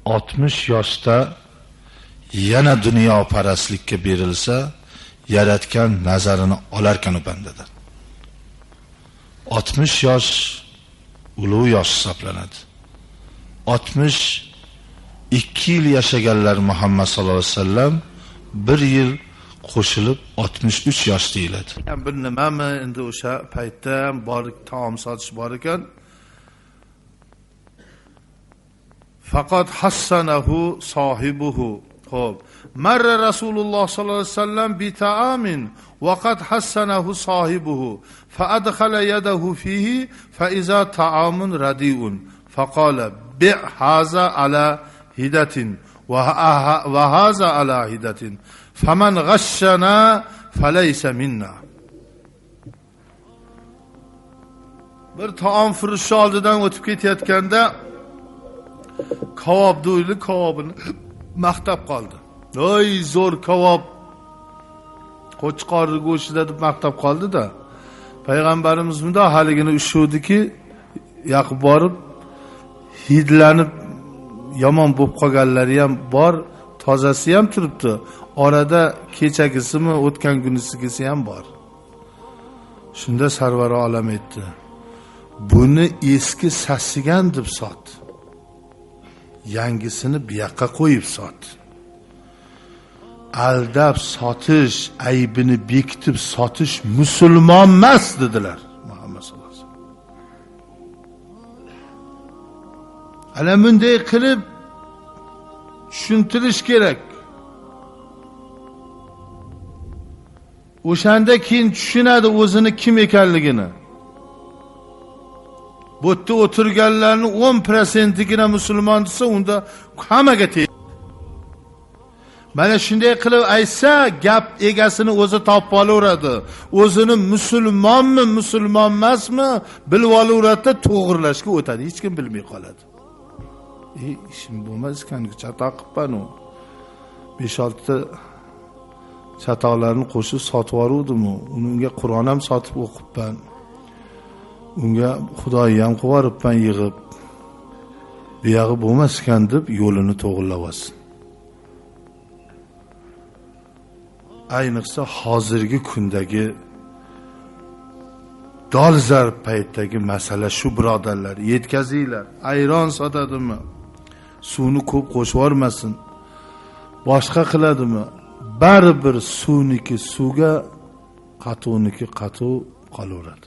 60 yoshda yana dunyoparastlikka berilsa, yaratgan nazarini olarkan u bandadan. 60 yosh ulug' yosh hisoblanadi. 62 yil yashaganlar Muhammad sallallohu alayhi vasallam bir yil qo'shilib 63 yosh deyiladi. Bir nimami endi o'sha paytda ham bor, taom sotish bor ekan. Faqat hassanahu sohibuhu. Xo'p, marra Rasululloh sallallohu alayhi vasallam bi ta'amin wa qad hassanahu sohibuhu fa adkhala yadahu fihi fa iza ta'amun radi'un faqala bi' haza ala hidatin wa haza ala hidatin faman ghashshana falaysa minna. Bir taom furushi oldidan o'tib ketayotganda kavob do'yli kavobini maqtab qoldi. Oy zo'r kavob, qo'chqor go'shtida deb maqtab qoldi-da. Payg'ambarimiz bunday haligini ushuvdiki, yaqib borib hidlanib yomon bo'lib qolganlari ham bor, tozasi ham turibdi. Orada kechagisimi, o'tgan kunisigisi ham bor. Shunda Sarvari olam aytdi: "Buni eski sasigan deb sot. Yangisini bu yoqqa qo'yib sot. Aldab sotish, aybini bekitib sotish musulmon emas" dedilar Muhammad sallallohu alayhi vasallam. Ana bunday qilib tushuntirish kerak. O'shanda keyin tushunadi o'zini kim ekanligini. Bu yerda o'tirganlarning 10%gina musulmon desa, unda hammaga tegadi. Mana shunday qilib aytsa, gap egasini o'zi topib olaveradi. O'zini musulmonmi, musulmon emasmi bilib olaveradi, to'g'rilashga o'tadi. Hech kim bilmay qoladi. Ishim bo'lmas ekan, chatoq qilibman u. 5-6 ta chatoqlarni qo'shib sotib yuboruvdim-u. Unga Qur'on ham sotib o'qibman. Unga Xudoyi ham qilib yuboribman yig'ib. Bu yog'i bo'lmas ekan deb yo'lini to'g'rilab olsin. Ayniqsa hozirgi kundagi dolzarb paytdagi masala shu, birodarlar, yetkazinglar. Ayron sotadimi? Suvni ko'p qo'shib yubormasin. Boshqa qiladimi? Baribir suvniki suvga, qatuvniki qatuv qolaveradi.